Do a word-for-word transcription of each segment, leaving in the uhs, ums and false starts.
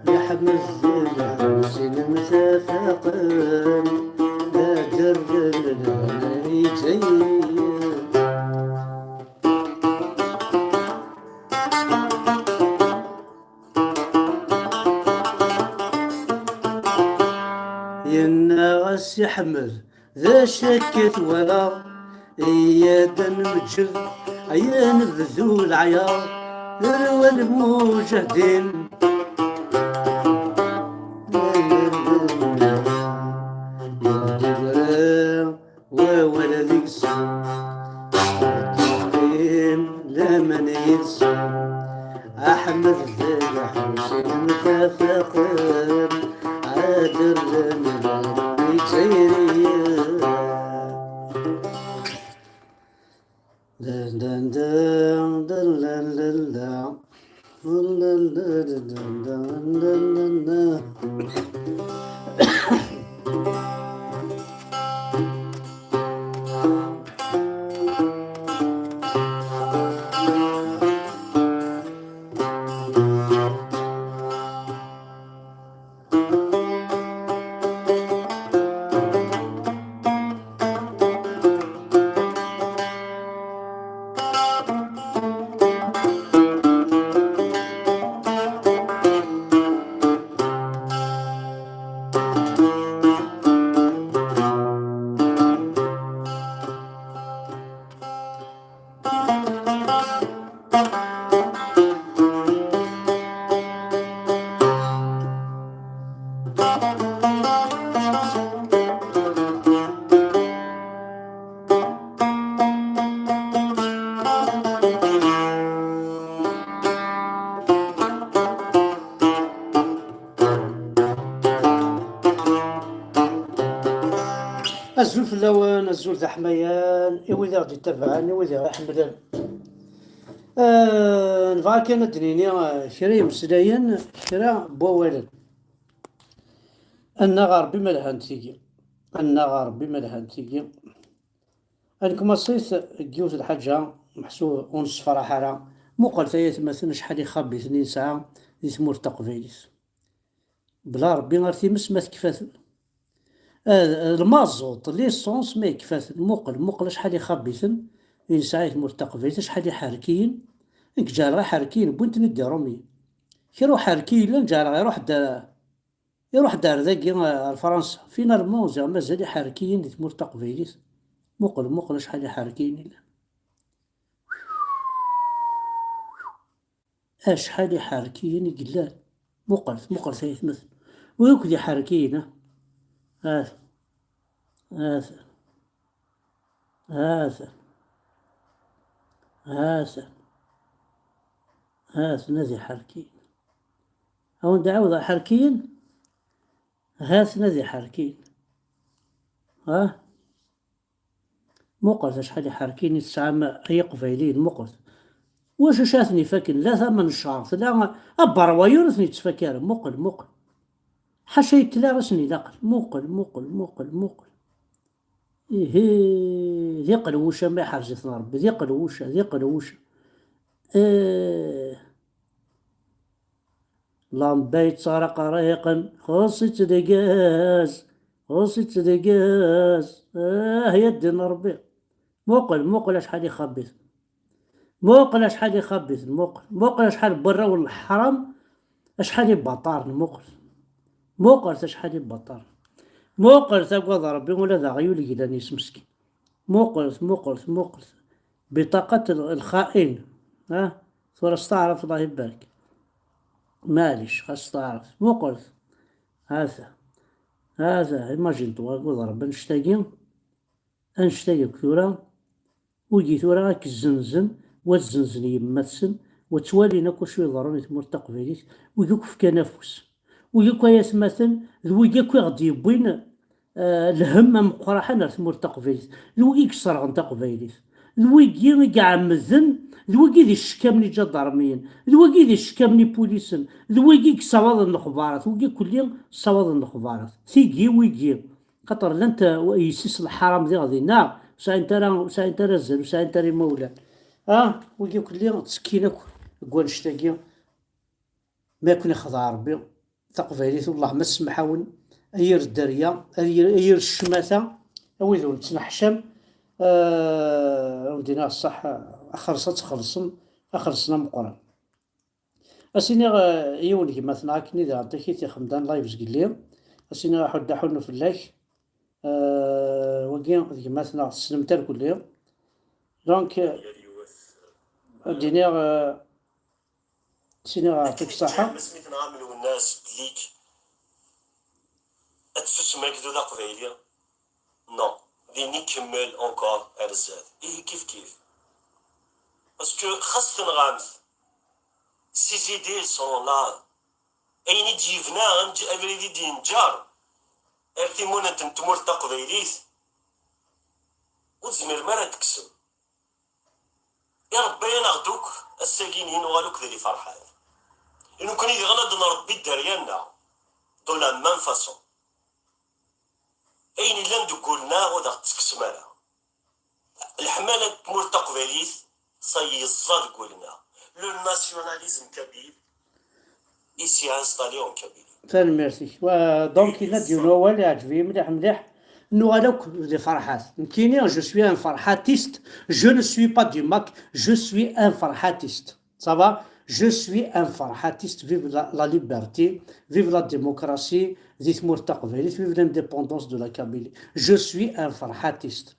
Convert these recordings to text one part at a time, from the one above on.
Yeḥmel d lḥusin mtafaqen, la derren lehna iǧayen. Yenna-as Ḥmed: "D acu akka twalaḍ? Iyya-d ad nmeǧǧed, ay ad nebdu leɛyaḍ, nerwa lmuǧahdin." Wawal deg-sen, ttqim laman yid-sen. Aḥmed d Lḥusin mtafaqen, ɛadlen Izzayriyen. Dan, dan, dan, dan, dan, dan, dan. Azul fell-awen, azul d aḥmayan, i wid i ɣ-d-ittabaɛen, i wid i ɣ-iḥemmlen. Eh, nebɣa kan ad d-nini, eh, kra imeslayen, kra n wawalen. Annaɣ a Ṛebbi ma lhant tigi. Annaɣ a Ṛebbi ma lhant tigi. Ad nekmaṣit deg yiwet n lḥaǧa, meḥsub ur nessefraḥ ara. Muqlet ay atmaten acḥal ixabiten i nesɛa di tmurt taqbaylit. Bla Ṛebbi ar times ma tekfa-ten. Ah, lmaẓuṭ, l'essence ma yekfa-ten. Muqel, muqel acḥal ixabiten i nesɛa i tmurt taqbaylit, acḥal iḥerkiyen. Nekk ǧeɛleɣ iḥerkiyen wwin-ten-id iṛumyen. Kra uḥerki yellan ǧeɛleɣ iṛuḥ-d, iṛuḥ-d ar dagi, ar Fransa. Finalement, ziɣ mazal iḥerkiyen di tmurt taqbaylit. Muqel, muqel acḥal iḥerkiyen i llan. Acḥal iḥerkiyen i yellan. Muqlet, muqlet ay atmaten. Wi akk d iḥerkiyen, ha? Hat, hat, hat, hat, hat, ad iḥerkiyen. Awen-d ɛawdeɣ ḥerkiyen. Hat, ad iḥerkiyen. Ha? Muqlet acḥal iḥerkiyen i tesɛam ay Iqbayliyen, muqlet. Wacu ca ten-ifaken? La tama n ccer, tella aberwayu ur ten-yettfak ara. Muqel, muqel. Ḥaca yekkel ara sen-ilaqen. Muqel, muqel, muqel, muqel. Ihi, d iqelwuca ma iḥrez-iten Ṛebbi, d iqelwuca, d iqelwuca. Eh. Lamba yettaraq rriqen, xeṣṣ-itt deg-s, xeṣṣ-itt deg-s. Ah, ya ddin n Ṛebbi. Muqel, muqel acḥal ixabiten. Muqel acḥal ixabiten, muqel. Muqel acḥal n warraw n leḥram, acḥal ibaṭaren, muqel. Muqlet acḥal ibaṭaren. Muqlet, agad Ṛebbi, ula d aɣyul glan-is meskin. Muqlet, muqlet, muqlet. Biṭaqat l-, lxain. Ha? Tura s taɛrabt, Allah ibarek. Maɛlic, xas teɛreq. Muqel. Hata. Hata, imagine-toi, akked Rebbi annect-agi. Annect-agi akk tura. Wigi tura ad k-zzenzen, wa ad zzenzen yemma-tsen, wa ttwalin akk acu iḍerrun i tmurt taqbaylit, wigi akk fkan afus. Wigi akk ay atmaten, d wigi akk i ɣ-d-yewwin, eh, lhemm ameqqraḥan ar tmurt taqbaylit. D wigi i yesserɣen taqbaylit. D wigi i iɛemmden, d wigi i d icekkamen iǧadarmiyen, d wigi i d icekkamen ipulisen, d wigi i yessawaḍen lexbarat, wigi kulli ssawaḍen lexbarat. Tigi, wigi. Xaṭer llant, uh, yessi-s n lḥaram diɣ dinna, ur sɛint ara, ur sɛint ara azal, ur sɛint ara imawlan. Ah, wigi kulli ttekkin akk deg wannect-agi. Ma ken-ixdeɛ Rebbi, taqbaylit, wellah ma tsemmeḥ-awen, ay yir dderya, ay yir, ay yir ccmata, a wid ur nettneḥcam, uh, ur d-iniɣ ṣṣeḥ, axers ad txellṣem, ad xellṣen ameqqran. As-iniɣ, eh, yiwen gma-tneɣ akken i d-iɛeṭṭik i t-ixemdan live zgelli. As-iniɣ aḥuddu aḥunnu fell-ak. Eh, wagi d gma-tneɣ tessnem-t irkelli. Donc, eh, ad d-iniɣ, eh, as-iniɣ aɛṭik ṣṣaḥa. Asmi tenɣam Lwennas belli ad tsusem agdud aqbayli. Non, din ikemmel encore ar zdat. Ihi kif kif. Parce que xas tenɣamt, ces idées sont là. Ayen i d-yebna, amj-, abrid i d-yenǧer ar timunent n tmurt taqbaylit, ur tezmirem ara ad tekksem. Iṛebba-yaneɣ-d akk, ass-agi-nni nuɣal akk d liferḥat. I nekkni diɣen ad d-nṛebbi dderya-nneɣ, de la même façon. Ayen illan deg wul-nneɣ ur d aɣ-d-tekksem ara. Leḥmala n tmurt taqbaylit, ça yeẓẓa deg wul-nneɣ. Le nationalisme kabyle, ici installé en Kabylie. Tanemmirt-ik. Wa, donc, yenna-d yiwen wawal iɛǧeb-iyi mliḥ, mliḥ. Nuɣal akk d iferḥat. Nekkini, je suis un farhatiste. Je ne suis pas du MAK, je suis un farhatiste. Ça va? Je suis un farhatiste. Vive la, la liberté, vive la démocratie, di tmurt taqbaylit, vive l'indépendance de la Kabylie. Je suis un farhatiste.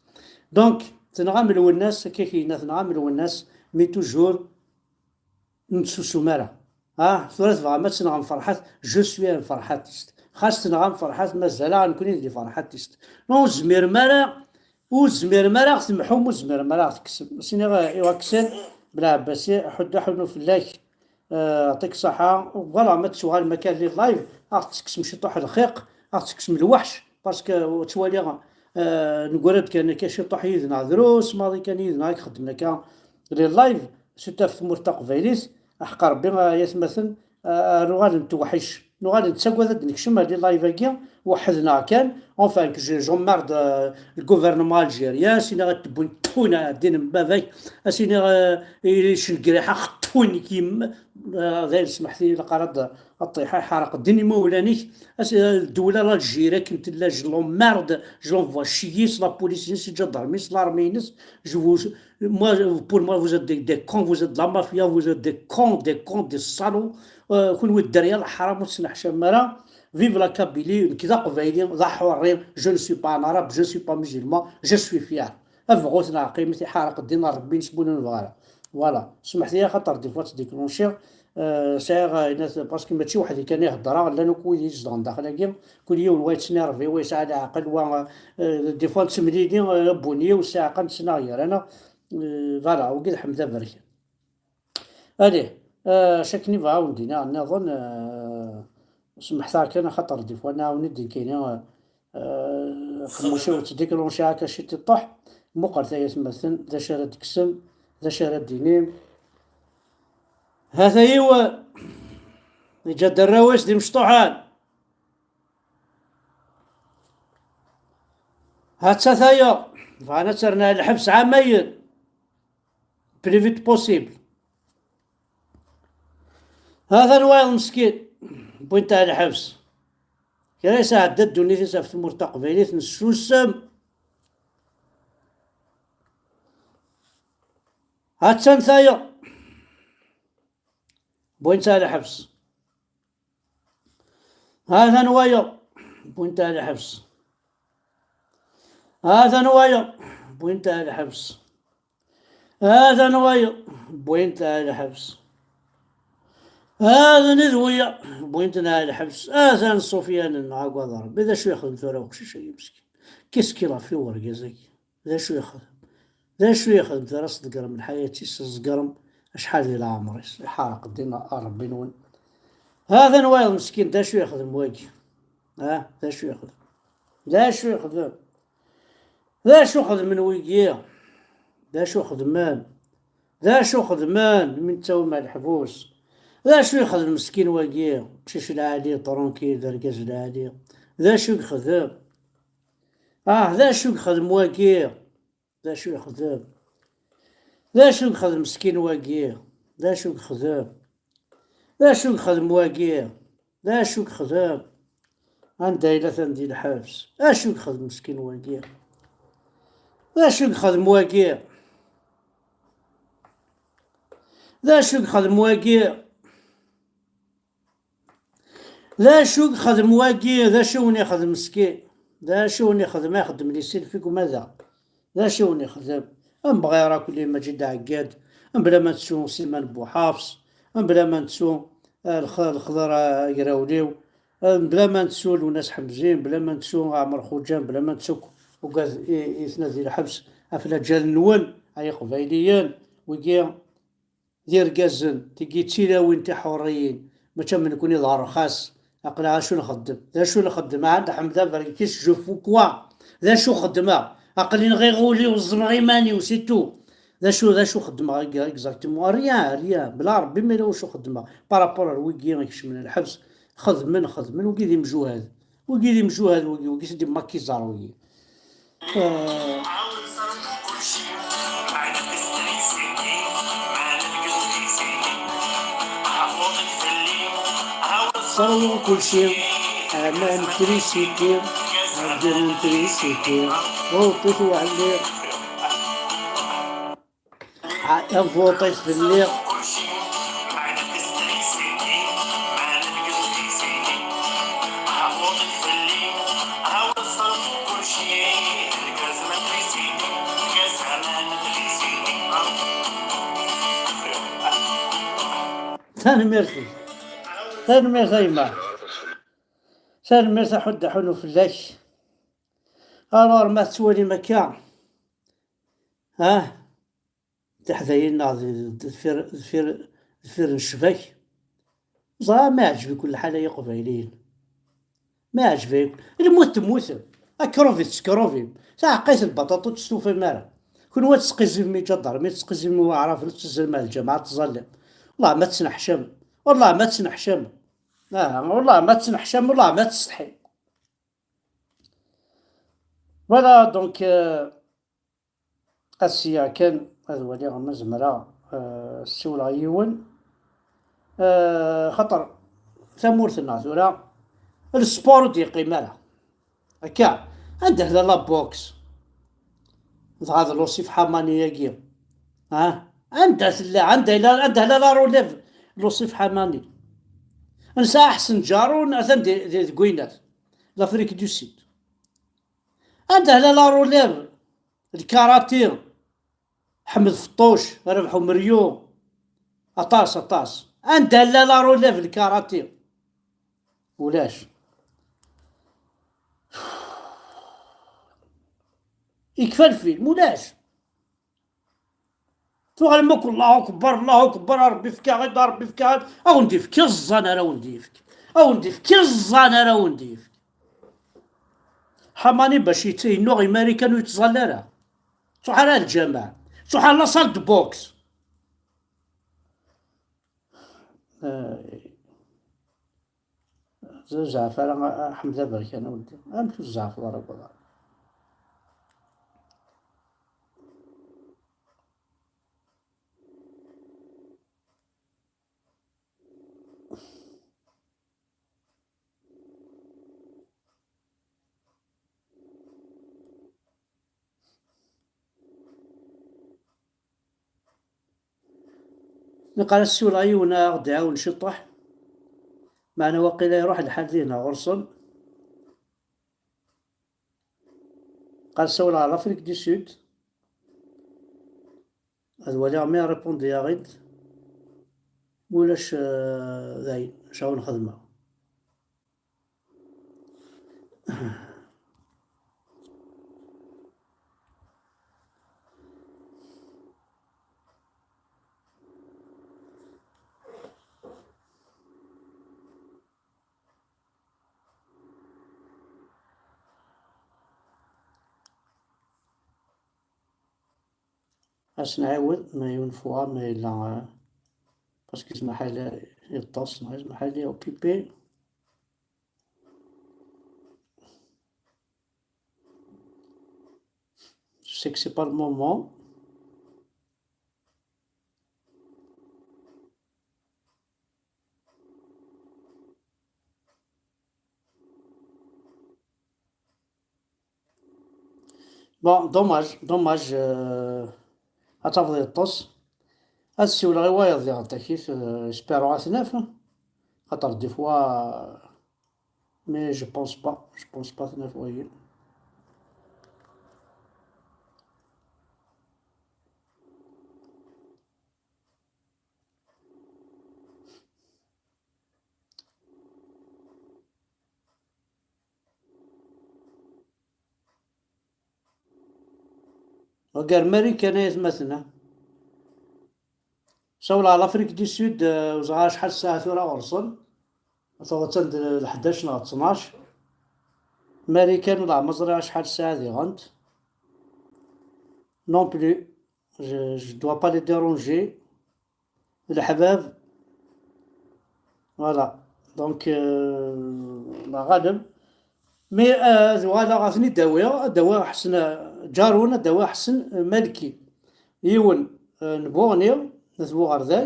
Donc, tenɣam Lwennas, akka i k-yenna, tenɣam Lwennas, mais toujours, ur nettsusum ara. Ah, tura tebɣam ad tenɣem Ferḥat, je suis un farhatiste. Xas tenɣam Ferḥat, mazal-aɣ nekkni d iferḥatist. Ma ur tezmirem ara, ur tezmirem ara ad temḥum, ur tezmirem ara ad tekksem. Siniɣ, eh, i waksen, Belɛebbasi, aḥuddu aḥunnu fell-ak, eh, aɛṭik ṣṣaḥa. Voilà, ma tuɣalem akka li live, ad ɣ-tekksem ciṭuḥ lxiq, ad ɣ-tekksem lweḥc, parce que ttwaliɣ, eh, neggra-d kan akka ciṭuḥ yid-neɣ drus, maḍi kan yid-neɣ i ixeddmen akka li live, surtout ɣef tmurt taqbaylit, aḥeqq Rebbi, ay atmaten, eh, nuɣal nettweḥḥic. Nuɣal nettagad ad d-nekcem ar li live-agi, weḥḥed-neɣ kan. Enfin, que je, j'emmerde, euh, le gouvernement algérien, siniɣ ad t-wwin ṭṭun, ɛeddi n baba-k, a siniɣ, euh, icenegriḥ-aɣ ṭṭun kim, euh, dayen smeḥt-iyi, ilaq ara ad, ad ṭṭiḥ, iḥerq ddin imawlan-ik, a s-, euh, ddewla l'Algérie akken tella, je l'emmerde, je l'envoie chier, s la police-ines, s ǧadarmi-ines, s l'armée-ines, je vous, moi, pour moi, vous êtes des, des cons, vous êtes de la mafia, vous êtes des cons, des cons, des salauds, euh, kunwi dderya lḥaram ur tettneḥcam ara. Vive la Kabylie, nekk d aqbayli, d aḥurri, je ne suis pas un arabe, je ne suis pas musulman, je suis fier. Abɣut neɣ qqimet, iḥerq ddin n Rebbi, nesbu ur nebɣi ara. Voilà. Smeḥt-iyi axaṭer des fois ttdiklunciɣ, euh, sɛiɣ, euh, parce que mačči weḥd-i kan i heddreɣ, llan akk wid izedɣen daxel-agi, kul yiwen wa yettnervi, wa yesɛa leɛqel, wa, euh, des fois nettemlili, euh, abuni, ur sɛiɣ ara nettnaɣ gar-aneɣ, euh, voilà, wagi d Ḥmed Aberkan. Allez, euh, acu akken i bɣiɣ ad wen-d-iniɣ nniḍen, euh, semmḥet-aɣ kan, axaṭer des fois nɛawen-d nekkini, euh, aqemmuc-iw ttdiklunciɣ akka ciṭ iṭuḥ, muqlet ay atmaten, d acu ara d-tekksem, d acu ara d-tinim. Hata yiwen, yeǧǧa-d arraw-is d imecṭuḥen. Hatta tayeḍ, bɣan ad ternu ɣer lḥebs ɛamayen. Plus vite possible. Hatan wayeḍ meskin, wwin-t ɣer lḥebs. Kra yesɛedda ddunit-is ɣef tmurt taqbaylit, nessusem. Hatan tayeḍ, wwin-t ɣer lḥebs. Hatan wayeḍ, wwin-t ɣer lḥebs. Hatan wayeḍ, wwin-t ɣer lḥebs. Hatan wayeḍ, wwin-t ɣer lḥebs. Hada nid wiya, wwin-ten ar lḥebs. Atan ṣṣufyan-nneɣ, agad Ṛebbi. D acu yexdem tura uqcic-agi meskin? Qu'est-ce qu'il a fait urgaz-agi? D acu yexdem? D acu yexdem tura? Tḍeggrem lḥayat-is, tḍeggrem acḥal di leɛmer-is. Iḥareq ddin a Ṛebbi-nwen. Hada wayeḍ meskin, d acu yexdem wagi? Ah, d acu yexdem? D acu yexdem? D acu xedmen wigi? D acu xedmen? D acu xedmen mi nettawim ar leḥbus? D acu yexdem meskin wagi? Qcic lɛali, tranquille, d argaz lɛali. D acu yexdem? Ah, d acu yexdem wagi? D acu yexdem? D acu yexdem meskin wagi? D acu yexdem? D acu yexdem wagi? D acu yexdem? Anda yella atan di lḥebs? D acu yexdem meskin wagi? D acu yexdem wagi? D acu yexdem wagi? D acu yexdem wagi? D acu wen-ixdem meskin? D acu wen-ixdem? Ixdem les selfies comme ça. D acu wen-ixdem? Am bɣir akk li Maǧid Ɛeggad, am bla ma nettu Sliman Buḥafs, am bla ma nettu, eh, Lx-, Lexḍer, eh, Agrawliw, eh, bla ma nettu Lwennas Ḥemzi, bla ma nettu Ɛmer Xuǧan, bla ma nettu akk ugad i, i tnadi lḥebs ɣef laǧal-nwen, ay Iqbayliyen, wigi d irgazen, tigi d tilawin tiḥuriyin, mačči am nekni d rrxas. Aql-aɣ acu nxeddem? D acu nxeddem? Ɛad Ḥmed Aberkis, je fous quoi? D acu xeddmeɣ? Aql-i nɣiɣ ul-iw, ẓẓmeɣ iman-iw, c'est tout. D acu, d acu xeddmeɣ exactement? Rien, rien. Bla Ṛebbi ma yella wacu xeddmeɣ. Par rapport ar wigi ikecmen lḥebs, xedmen, xedmen, wigi d imjuhad. Wigi d imjuhad, wigi, wigi s-d-immakiẓar, wigi. Eh, Ṣerweɣ kulci, aman trisiti, ɛeddan n trisiti, ɣuṭit uɛelliq. Ɣuṭit fell-i. Tanemmirt-ik. Tanemmirt a yemma. Tanemmirt a Ḥud Aḥunu fell-ak. Alors, ma tettwalim akka, ah, tiḥdayin-nneɣ d-, d-, deffir, deffir, deffir n ccbak. Ẓra ma yeɛǧeb-iken lḥal ay Iqbayliyen. Ma yeɛǧeb-iken. Lmut temmutem. Akruvit teskruvim. Taɛeqqayt n lbaṭaṭa ur testufam ara. Kunwi ad tesqizzibem iǧadarmi, ad tesqizzibem i waɛraben, ad tettazzalem ar lǧameɛ, ad tẓallem. Wellah ma tettneḥcam. Wellah ma tettneḥcam. Ah, wellah ma tettneḥcam, wellah ma testḥim. Voilà, donc, euh, Asiya kan ad waliɣ ma zemreɣ, eh, ssiwleɣ yiwen, eh, xaṭer tamurt-nneɣ tura, lesport ur d-yeqqim ara. Akka, anda tella la boxe? Dɣa d Lusif Ḥamani-agi. Ah, anda tella, anda yella, anda yella la relève? Lusif Ḥamani. Nesɛa Ḥsen Ǧarun, atan di, di, deg winnat. L'Afrique du Sud. Anda tella la relève? Lkarati, Ḥmed Feṭṭuc, Rabeḥ Umeryu, aṭas, aṭas. Anda llan la relève lkarati? Ulac. Yekfa lfilm, ulac. Tuɣalem akk Allahu Akbar, Allahu Akbar, a Ṛebbi fk-aɣ-d, a Ṛebbi fk-aɣ-d. A wen-d-yefk iẓẓan ara wen-d-yefk. A wen-d-yefk iẓẓan ara wen-d-yefk. Ḥamani bac yet-, yennuɣ i Marikan ur yettẓalla ara. Ttruḥ ara ar lǧameɛ. Ttruḥ ar la salle de boxe. Ay. Ur zeɛɛef ara a Ḥmed Aberkan a weldi. Amek ur tzeɛfeḍ ara deg uḍar? Naqal ad ssiwleɣ yiwen ad aɣ-d-iɛawen ciṭuḥ, meɛna waqila iruḥ lḥal dinna ɣur-sen. Qal ssawleɣ ɣer l'Afrique du Sud. Ad waliɣ mi répondre-yaɣ-id. Mulac, eh, dayen, acu ara nxedmeɣ? Ad s-nɛiwed ma yiwen fois ma yella, eh, parce que zmaḥ yeṭṭes, neɣ zmaḥ occupé. C'est que c'est pas le moment. Bon, dommage, dommage, euh, ad tafeḍ yeṭṭes. Ad siwleɣ i wayeḍ diɣen takit, euh, espérons ad t-naf. Xaṭer des fois, euh, mais je pense pas, je pense pas ad t-naf wayi. Gar Marikan ay atmaten, ah. Sawleɣ ɣer l'Afrique du Sud, eh, ur ẓriɣ acḥal ssaɛa tura ɣur-sen. Ata attan d lḥdac neɣ d ttnac. Marikan ur ẓriɣ acḥal ssaɛa diɣent. Non plus, je, je dois pas les déranger. D leḥbab. Voilà. Donc, euh, la غالب. Mais, euh, ad uɣaleɣ ad ten-id-awiɣ, ad awiɣ Ḥsen, euh, Ǧarun, ad awiɣ Ḥsen, euh, Malki. Yiwen, euh, n Buɣni, n At Buɣerday,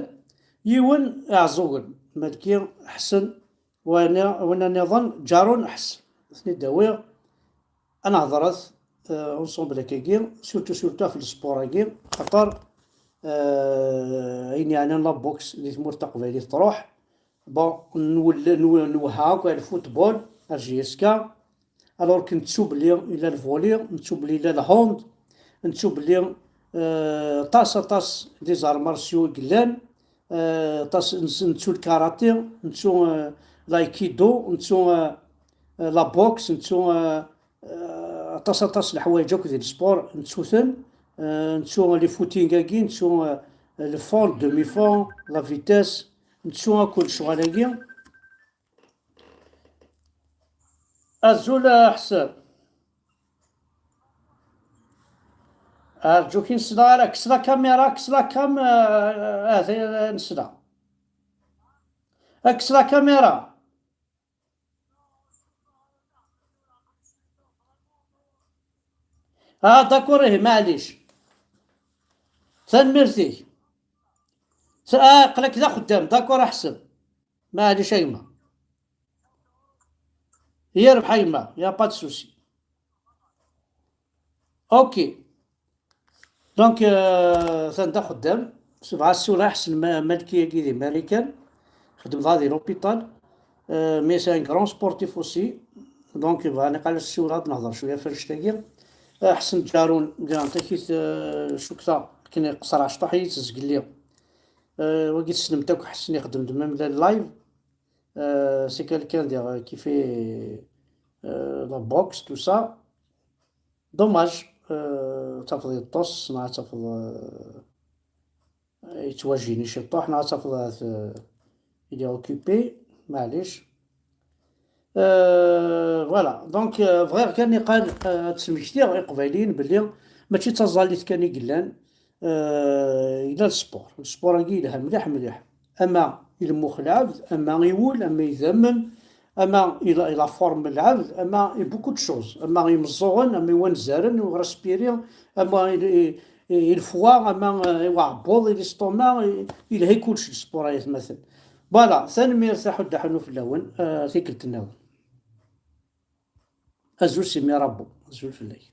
yiwen Iɛeẓẓugen, Malki, Ḥsen, win, win nniḍen, Ǧarun, Ḥsen. Ad ten-id-awiɣ. Ad nehḍret, euh, ensemble akkagi, surtout, surtout ɣef le sport-agi, xaṭer, euh, ayen yeɛnan la boxe di tmurt taqbaylit truḥ. Bon, nwell-, nw-, nwehha akk ar le football, ar J S K, alors que nettu belli yella le volley, nettu belli yella le hand, nettu belli, euh, aṭas, aṭas des arts martiaux i yellan, euh, aṭas, nett-, nettu le karaté, nettu, euh, l'aïkido, nettu, euh, euh, la boxe, nettu, euh, euh, aṭas, aṭas n leḥwayeǧ akk di le sport, nettu-ten, euh, nettu les footings-agi, nettu, euh, le fond, le demi-fond, la vitesse, nettu akk lecɣal-agi. Azul, a Ḥsen. Arǧu ki nesla ara, kkes la caméra, kkes la cam, euh, ah, euh, nesla. Kkes la caméra. Ah, d'accord, ih, maɛlic. Tanemmirt-ik. S-, ah, aql-ak d axeddam, d'accord, a Ḥsen. Maɛlic a gma. Yerbeḥ a gma, y a pas de souci. Ok. Donc, euh, atan d axeddam. Sebɛa ssiwleɣ i Ḥsen Ma-, Malki-agi di Marikan. Xeddmeɣ di l'hôpital. Euh, mais c'est un grand sportif aussi. Donc, bɣan iqal ssiwleɣ ad nehḍer cwiya ɣef annect-agi. Euh, Ḥsen Ǧarun, diɣen takit, euh, cukkeɣ akken iqeṣṣer ɛecṭuḥ i yi-tezgelli. Euh, wagi tessnem-t akk, Ḥsen ixeddem-d même la live. Euh, c'est quelqu'un, diɣ, qui fait, euh, la boxe, tout ça. Dommage, euh, tafeḍ yeṭṭes, neɣ tafeḍ, euh, yettwajini ciṭṭuḥ, neɣ tafeḍ, euh, il est occupé, maɛlic. Euh, voilà, donc, euh, bɣiɣ kan iqal, euh, ad smektiɣ iqbayliyen belli mačči d taẓallit kan i yellan, euh, yella le sport. Le sport-agi yelha mliḥ, mliḥ. Ama i lmux lɛebd, ama i wul, ama idammen, ama i la, i la forme lɛebd, ama i beaucoup de choses. Ama imeẓẓuɣen, ama i wanzaren, i uɣraspiri, ama i, i, i lefwa, ama, euh, i uɛebbuḍ, i l'estomac, i, yelha i kullec le sport, ay atmaten. Voilà, tanemmirt, aḥuddu aḥunnu fell-awen, euh, tikkelt nniḍen. Azul si mmi Rabbu, azul fell-ak.